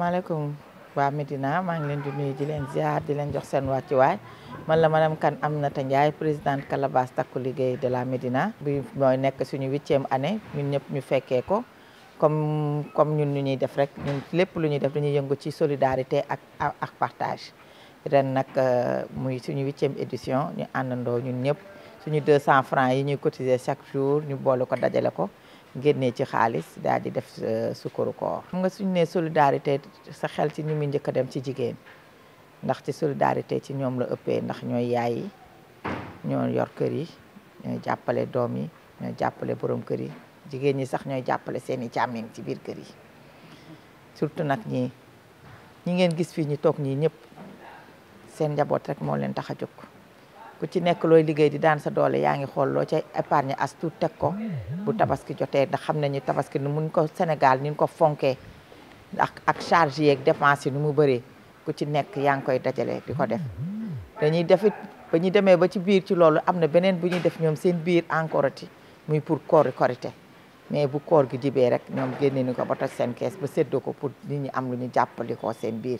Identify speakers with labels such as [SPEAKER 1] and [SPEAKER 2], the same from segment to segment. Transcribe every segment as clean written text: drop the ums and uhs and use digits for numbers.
[SPEAKER 1] asalaamaaleykum waa Médina maa ngi leen di nuyu di leen ziar di leen jox seen wàccuwaay man la madame Kane Aminata Ndiaye présidente Calebasse Takku Liggéey de la Médina bi mooy nekk suñu 8e année ñun ñëpp ñu fekkee ko comme ñun ñu ñuy def rek ñun lépp lu ñuy def dañuy yëngu ci solidarité ak partage ren nag muy suñu 8e édition ñu àndandoo ñun ñëpp suñu 200 francs yi ñuy cotiser chaque jour ñu boole ko dajale ko génnee ci xaalis daal di def sukkaru koor. xam nga suñu nee solidarité sa xel ci ñu muy njëkk a dem ci jigéen ndax ci solidarité ci ñoom la ëppee ndax ñooy yaay yi ñoo yor kër yi ñooy jàppale doom yi ñooy jàppale borom kër yi jigéen ñi sax ñooy jàppale seeni càmmiñ ci biir kër yi surtout nag ñi ngeen gis fii ñu toog ñii ñëpp seen njaboot rek moo leen tax a jóg. ku ci nekk looy liggéey di daan sa doole yaa ngi xool loo ca épargne as tuut teg ko bu tabaski jotee ndax xam nañu tabaski ni mun ko Sénégal ni ñu ko fonkee ak charge yeeg dépense yi ni mu bëree ku ci nekk yaa ngi koy dajale di ko def dañuy defit ba ñu demee ba ci biir ci loolu am na beneen bu ñuy def ñoom seen biir encore ti muy pour korité mais bu koor gi jibee rek ñoom génne ni ko ba toj seen kees ba séddoo ko pour nit ñi am lu ñu jàppali ko seen biir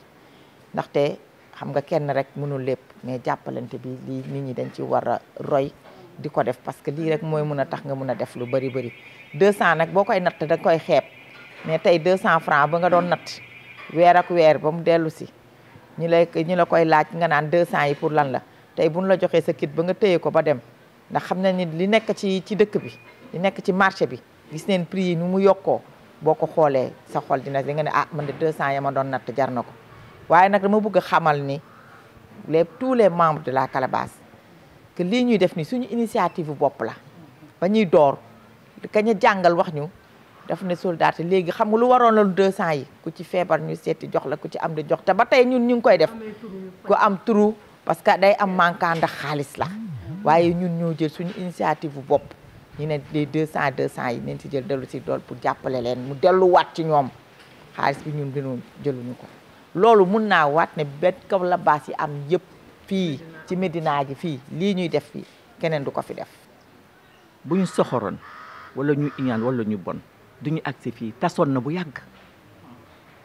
[SPEAKER 1] ndaxte xam nga kenn rek mënul lépp mais jàppalante bi lii nit ñi dañ ci war a roy di ko def parce que lii rek mooy mun a tax nga mun a def lu bëri 200 nag boo koy natt da koy xeeb mais tey 200 francs ba nga doon natt weer ak weer ba mu dellu si ñi la koy laaj nga naan 200 yi pour lan la tey buñ la joxee sa kit ba nga téye ko ba dem ndax xam na ni li nekk ci dëkk bi li nekk ci marché bi gis neen prix yi nu mu yokkoo boo ko xoolee sa xol dina di nga ne ah man de 200 ya ma doon natt jar na ko waaye nag dama bëgg a xamal ni tous les membres de la Calebasse que lii ñuy def ni suñu initiative bopp la ba ñuy door kañ a jàngal wax ñu daf ne solidarité léegi xam nga lu waroon la 200 yi ku ci feebar ñu seeti jox la ku ci am di jox te ba tey ñun ñu ngi koy def ku am turu parce que day am manquant ndax xaalis la waaye ñun ñoo jël suñu initiative bopp ñu ne les 200 yi nañ ci jël dellu si dool pour jàppale leen mu delluwaat ci ñoom xaalis bi ñun dinu jëluñu ko loolu mun naa waat ne benn Calebasse yi am yëpp fii ci Médina gi fii lii ñuy def fii keneen du ko fi def.
[SPEAKER 2] bu ñu soxoroon wala ñu iñaan wala ñu bon duñu agsi fii tasoon na bu yàgg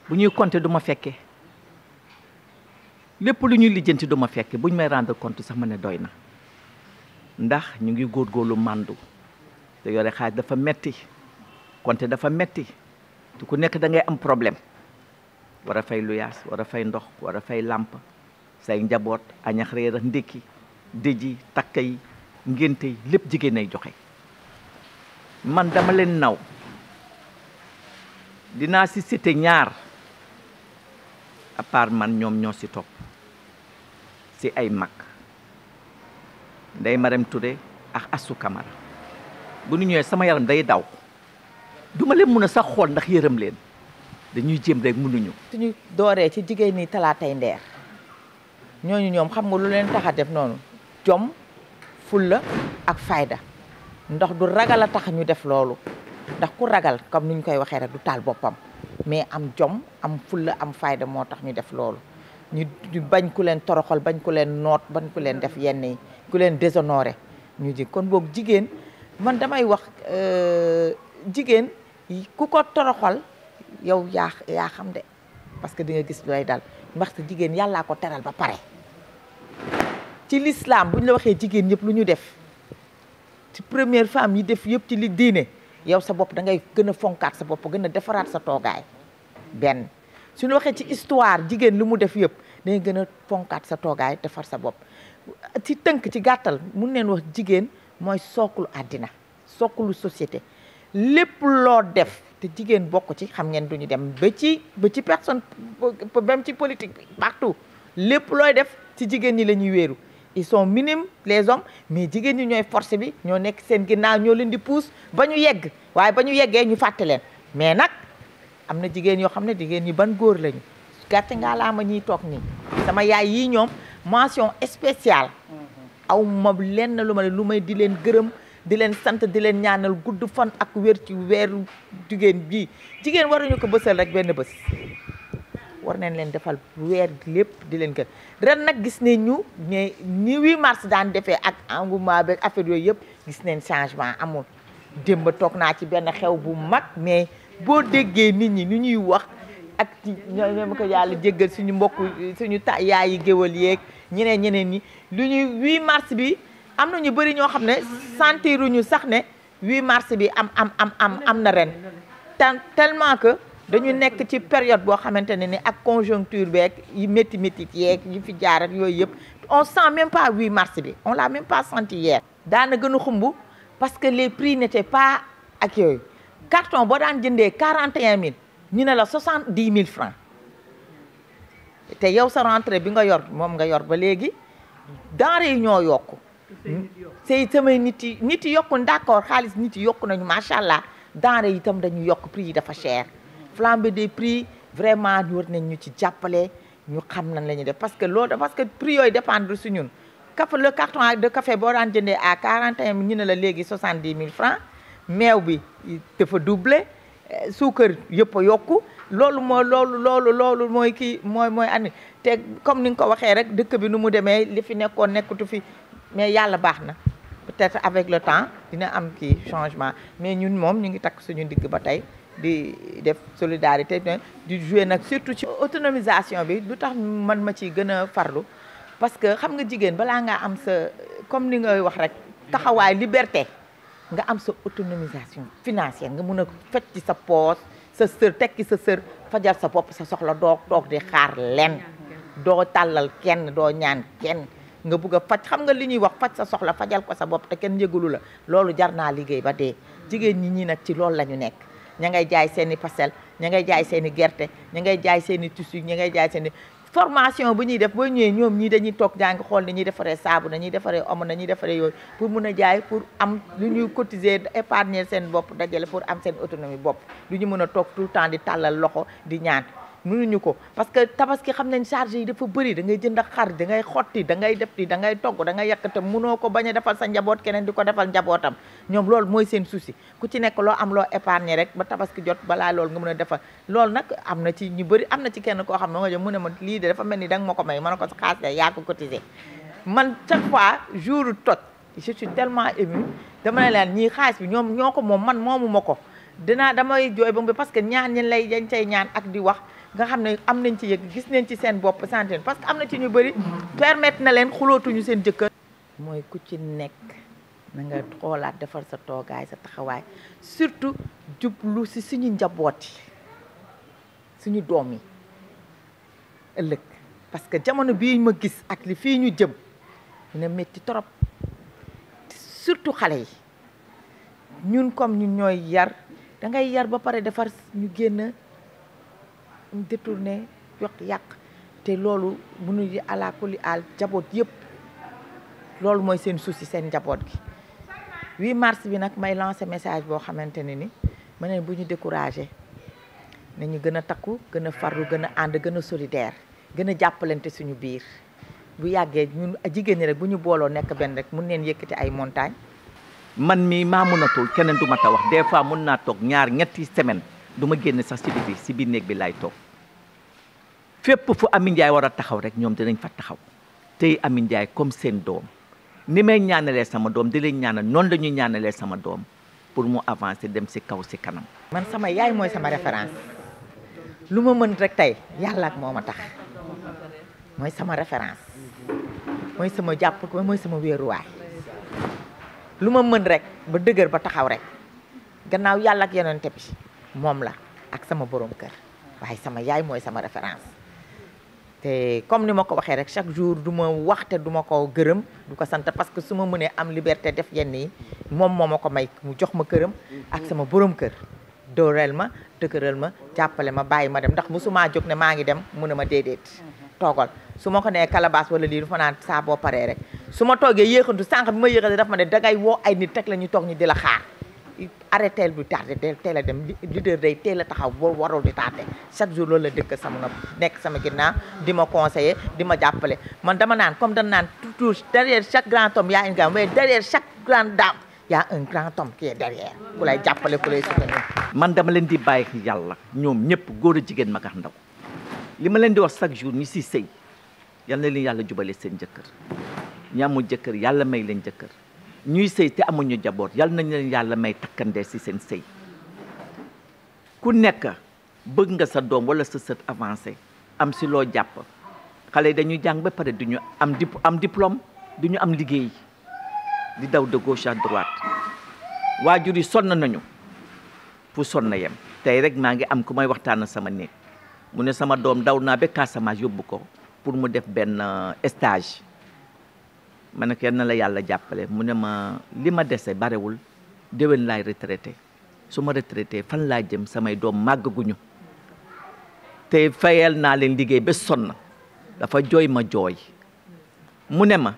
[SPEAKER 2] bu ñuy compter du ma fekke lépp lu ñuy lijjanti du ma fekke bu ñu may rendre compte sax ma ne doy na ndax ñu ngi góorgóorlu màndu te yore xaalis dafa metti compter dafa metti te ku nekk da ngay am problème. war a fay luyaas war a fay ndox war a fay làmp say njaboot añax reer ak ndékki dëji takka yi ngénte yi lépp jigéen ay joxe man dama leen naw dinaa si cité ñaar à part man ñoom ñoo si topp si ay mag Ndeye Marème Touré ak Assou Camara bu nu ñëwee sama yaram day daw duma leen mun a sax xool ndax yërëm leen dañuy jéem rek mënuñu.
[SPEAKER 1] suñu dooree ci jigéen ñi talaatay ndeer ñooñu ñoom xam nga lu leen tax a def noonu jom fulla ak fayda ndax du ragal a tax ñu def loolu ndax ku ragal comme ni ñu koy waxee rek du taal boppam mais am jom am fulla am fayda moo tax ñu def loolu ñu bañ ku leen toroxal bañ ku leen noot bañ ku leen def yenn yi ku leen déshonoré ñu ji kon boog jigéen man damay wax jigéen ku ko toroxal yow yaa xam de parce que di nga gis looy dal ndax jigéen yàllaa ko teral ba pare ci l'islam bu ñu la waxee jigéen ñëpp lu ñu def ci première femme yi def yëpp ci li diine yow sa bopp da ngay gën a fonkaat sa bopp gën a defaraat sa toogaay benn suñu waxee ci histoire jigéen lu mu def yëpp da ngay gën a fonkaat sa toogaay defar sa bopp ci tënk ci gàttal mun neen wax jigéen mooy sookulu àddina sookulu société lépp loo def te jigéen bokk ci xam ngeen duñu dem ba ci personne même ci politique bi partout lépp looy def ci jigéen ñi la ñuy wéeru ils sont minimes les hommes mais jigéen ñi ñooy force bi ñoo nekk seen ginnaaw ñoo leen di pousse ba ñu yegg waaye ba ñu yeggee ñu fàtte leen mais nag am na jigéen yoo xam ne jigéen ñi ban góor lañu gàcce ngaa laa ma ñiy toog nii sama yaay yii ñoom mention spéciale aw ma lenn lu may di leen gërëm di leen sant di leen ñaanal gudd fan ak wér ci weeru jigéen bii jigéen waruñu ko bësal rek benn bés war nañ leen defal weer lépp di leen gën ren nag gis nañ ñu ne ni 8 mars daan defee ak engouement beeg affaire yooyu yëpp gis nañ changement amul démb toog naa ci benn xew bu mag mais boo déggee nit ñi ni ñuy wax ak ñoo ko yàlla jéggal suñu mbokk suñu yaay yi géwal yeeg ñeneen ñi lu ñuy 8 mars bi am na ñu bëri ñoo xam ne sentiruñu sax ne 8 mars bi am na ren tellement que dañu nekk ci période boo xamante ne ni ak conjoncture beeg yi métti yeeg yi fi jaar ak yooyu yëpp on sent même pas 8 mars bi on l'a même pas senti hier. daana gën a xumb parce que les prix n'étaient pas ak yooyu carton boo daan jëndee 41 000 ñu ne la 70 000 francs te yow sa rentrée bi nga yor moom nga yor ba léegi denrées yi ñoo yokku say samay nit yi yokku d'accord xaalis nit yi yokku nañu macha allah denrées yi itam dañu yokk prix yi dafa cher flambée des prix vraiment ñu war nañ ñu ci jàppale ñu xam nan la ñuy def parce que prix yooyu dépendre su ñun café le carton de café boo daan jëndee à 41 000 ñu ne la léegi 70 000 francs meew bi dafa doublé suukar yëpp a yokku loolu mooy kii mooy andi te comme ni nga ko waxee rek dëkk bi nu mu demee li fi nekkoon nekkatu fi mais yàlla baax na peut-être avec le temps dina am kii changement mais ñun moom ñu ngi takk suñu ndigg ba tey di def solidarité di jouer nag surtout ci autonomisation bi lu tax man ma ci gën a farlu parce que xam nga jigéen balaa ngaa am sa comme ni ngay wax rek taxawaay liberté nga am sa autonomisation financière nga mun a fecc ci sa poos sa sër tekki sa sër fajal sa bopp sa soxla doo toog di xaar len doo tàllal kenn doo ñaan kenn nga bugg a faj xam nga li ñuy wax faj sa soxla fajal ko sa bopp te kenn yëgulu la loolu jar naa liggéey ba dee jigéen ñi nag ci loolu la ñu nekk ña ngay jaay seen i pastel ña ngay jaay seen i gerte ña ngay jaay seen i tissu ña ngay jaay seen i formation bu ñuy def boo ñëwee ñoom ñii dañuy toog jàng xool ni ñuy defaree saabu nañuy defaree omo nañuy defaree yooyu pour mun a jaay pour am lu ñuy cotiser épargner seen bopp dajale pour am seen autonomie bopp lu ñu mën a toog tout le temps di tàllal loxo di ñaan mënuñu ko parce que tabaski xam nañ charge yi dafa bëri da ngay jënd xar da ngay xotti da ngay def di da ngay togg da ngay yàq te mënoo ko bañ a defal sa njaboot keneen di ko defal njabootam ñoom loolu mooy seen souci ku ci nekk loo am loo épargner rek ba tabaski jot balaa loolu nga mën a defal loolu nag am na ci ñu bëri am na ci kenn koo xam ne nga mu ne ma lii de dafa mel ni da nga ma ko may ma ne ko sa xaalis de yaa ko cotisé man chaque fois jour toj je suis tellement émue dama ne leen ñii xaalis bi ñoom ñoo ko moom man moomu ma ko damay jooy ba parce que ñaan ñen lay dañ cay ñaan ak di wax nga xam ne am nañ ci yëg gis nañ ci seen bopp santé parce que am na ci ñu bëri permettre na leen xulootuñu seen jëkkër mooy ku ci nekk na nga xoolaat defar sa toogaay sa taxawaay surtout jublu si suñu njaboot yi suñu doom yi ëllëg parce que jamono bii ma gis ak li fii ñu jëm dina métti trop surtout xale yi ñun comme ñun ñooy yar da ngay yar ba pare defar ñu génn détourné yàq te loolu mënuñu ala kulli al njaboot yëpp loolu mooy seen souci seen njaboot gi 8 mars bi nag may lancé message boo xamante ne ni ma ne bu ñu découragé nañu gën a takku gën a farlu gën a ànd gën a solidaire gën a jàppalante suñu biir bu yàggee ñun jigéen ñi rek bu ñu booloo nekk benn rek mun neen yëkkati ay montagne
[SPEAKER 2] man mii maa mënatul keneen du ma ta wax des fois mun naa toog ñaar ñetti semaine du ma génn sax ci biti si biir néeg bi laay toog fépp fu Amy Ndiaye war a taxaw rek ñoom dinañ fa taxaw tey Amy Ndiaye comme seen doom ni may ñaanalee sama doom di leen ñaanal noonu la ñuy ñaanalee sama doom pour mu avancer dem si kaw si kanam.
[SPEAKER 1] man sama yaay mooy sama référence lu ma mën rek tey yàlla ak moo ma tax mooy sama référence mooy sama jàpp mooy sama wéeruwaay lu ma mën rek ba dëgër ba taxaw rek gannaaw yàlla ak yonente bi moom la ak sama borom kër waaye sama yaay mooy sama référence te comme ni ma ko waxee rek chaque jour du ma wax te du ma ko gërëm du ko sant parce que su ma mënee am liberté def yenn yi moom moo ma ko may mu jox ma këram ak sama borom kër dooreel ma dëgëral ma jàppale ma bàyyi ma dem ndax musuma jóg ne maa ngi dem mu ne ma déedéet toogal su ma ko nee calebasse wala lii du fa naan saa boo paree rek su ma toogee yéexantu sànq bi ma yéexante daf ma ne dangay woo ay nit teg la ñu toog ñu di la xaar arrêté bu tardé teel a dem leader day teel a taxaw boo warul di tardé chaque jour loolu la dëkk sama na nekk sama ginnaaw di ma conseiller di ma jàppale man dama naan comme dañ naan toujours derrière chaque grand homme y a une grande mais derrière chaque grande dame y a un grand homme qui est derrière ku lay jàppale ku lay soutenir.
[SPEAKER 2] man dama leen di bàyyi yàlla ñoom ñëpp góor a jigéen mag ak ndaw li ma leen di wax chaque jour ñi si sëy yal na leen yàlla jubale seen jëkkër ñi amul jëkkër yàlla may leen jëkkër ñuy sëy te amuñu jaboot yal nañ leen yàlla may takkandee si seen sëy ku nekk bëgg nga sa doom wala sa sët avancé am si loo jàpp xale yi dañuy jàng ba pare duñu am diplôme duñu am liggéey di daw de gauche à droite waajur yi sonn nañu fu sonn yem tey rek maa ngi am ku may waxtaan sama néeg mu ne sama doom daw naa ba Casamance yóbbu ko pour mu def benn stage ma ne ko na la yàlla jàppale mu ne ma li ma dese barewul déwén laay retraité su ma retraité fan laa jëm samay doom màgguñu te fayal naa leen liggéey ba sonn dafa jooy ma jooy mu ne ma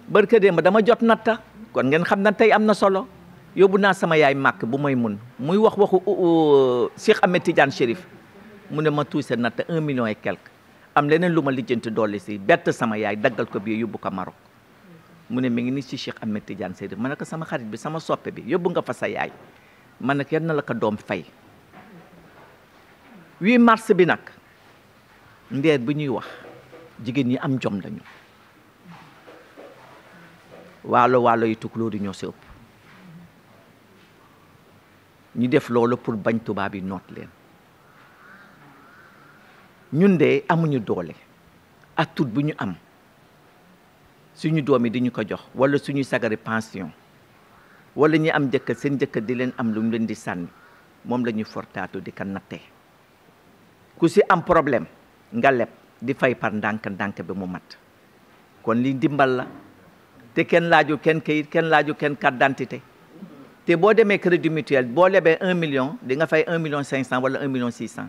[SPEAKER 2] barka démb dama jot natta kon ngeen xam na tey am na solo yóbbu naa sama yaay màkk bu may mun muy wax waxu Cheikh Ahmed Tidiane Chérif mu ne ma tuuse natta 1 million et quelque am leneen lu ma lijjanti dolli si bett sama yaay daggal ko bi yóbbu ko Maroc mu ne mi ngi ni ci Cheikh Ahmed Tidiane Chérif ma ne ko sama xarit bi sama soppe bi yóbbu nga fa sa yaay ma ne ko yal na la ko doom fay 8 mars bi nag ndeer bi ñuy wax jigéen ñi am jom lañu waalo yi tukulóor yi ñoo si ëpp ñu def loolu pour bañ tubaab yi noot leen ñun de amuñu doole ak tut bu ñu am suñu doom yi di ñu ko jox wala suñuy sagari pension wala ñi am jëkkër seen jëkkër di leen am lu mu leen di sànni moom la ñuy fortaatu di ko nattee ku si am problème nga leb di fay par ndànk-ndànk bi mu mat kon li dimbal la te kenn laaju kenn kayit kenn laaju kenn carte d'identité te boo demee crédit mutuel boo lebee 1 million di nga fay 1 million 500 wala 1 million 600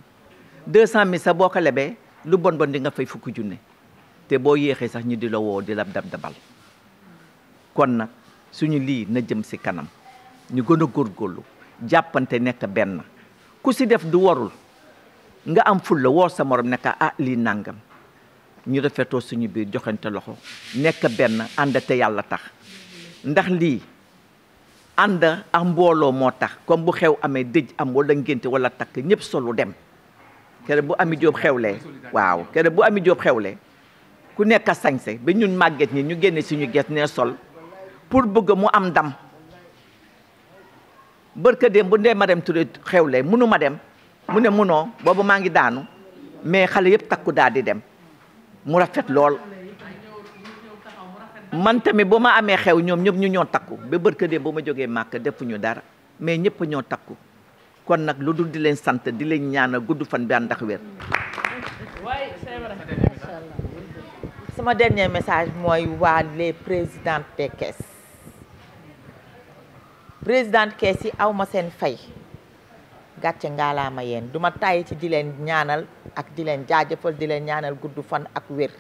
[SPEAKER 2] 200 000 sax boo ko lebee lu bon bon di nga fay fukki junne te boo yéexee sax ñu di la woo di la dabal kon nag suñu lii na jëm si kanam ñu gën a góorgóorlu jàppante nekk benn ku si def du warul nga am fulla woo sa morom nekk lii nangam ñu rafetoo suñu biir joxante loxo nekk benn ànd te yàlla tax ndax lii ànd ak mbooloo moo tax comme bu xew amee dëj am wala ngénte wala takk ñëpp solu dem kere bu Ami Jóob xewlee waaw kere bu Ami Jóob xewlee ku nekk sañse ba ñun màgget ñi ñu génne suñu ges ne sol pour bëgg mu am ndam barka dem bu ndee ma dem Touré xewlee munu ma dem mu ne munoo boobu maa ngi daanu mais xale yëpp takku daal di dem mu rafet lool man tamit bu ma amee xew ñoom ñëpp ñu ñoo takku ba barka dem bu ma jógee màkk defuñu dara mais ñëpp ñoo takku kon nag lu dul di leen sant di leen ñaanal gudd fan bi ànd ak wér.
[SPEAKER 1] sama dernier message mooy waa les présidentes des caisses présidente caisse yi aw ma seen fay gàcce ngaalaama yéen du ma tàyyi ci di leen ñaanal ak di leen jaajëfal di leen ñaanal gudd fan ak wér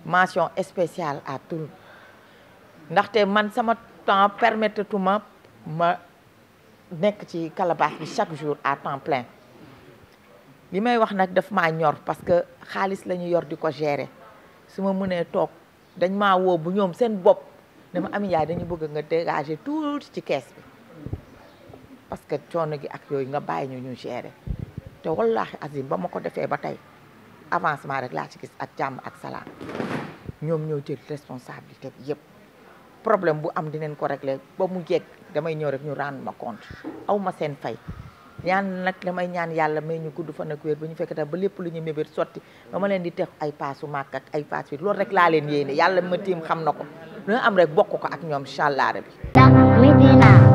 [SPEAKER 1] mention spéciale à tout ndaxte man sama temps permettre tuma ma nekk ci calebasse bi chaque jour à temps plein li may wax nag daf maa ñor parce que xaalis la ñu yor di ko gérer su ma mënee toog dañ maa woo bu ñoom seen bopp ne ma Amy Ndiaye dañu bëgg nga dégager tuuti ci kees bi parce que coono gi ak yooyu nga bàyyi ñu gérer te wallaahi azim ba ma ko defee ba tey avancement rek laa ci gis ak jàmm ak salaam ñoom ñoo jël responsabilité bi yëpp problème bu am dinañ ko régler ba mu jekk damay ñëw rek ñu rendre ma compte aw ma seen fay ñaan nag damay ñaan yàlla may ñu gudd fan ak wér ba ñu fekk ba lépp lu ñu mébét sotti ba ma leen di tex ay paasu màkk ak ay paas fi loolu rek laa leen yéene yàlla ma tiim xam na ko lu am rek bokk ko ak ñoom incha allah rabbi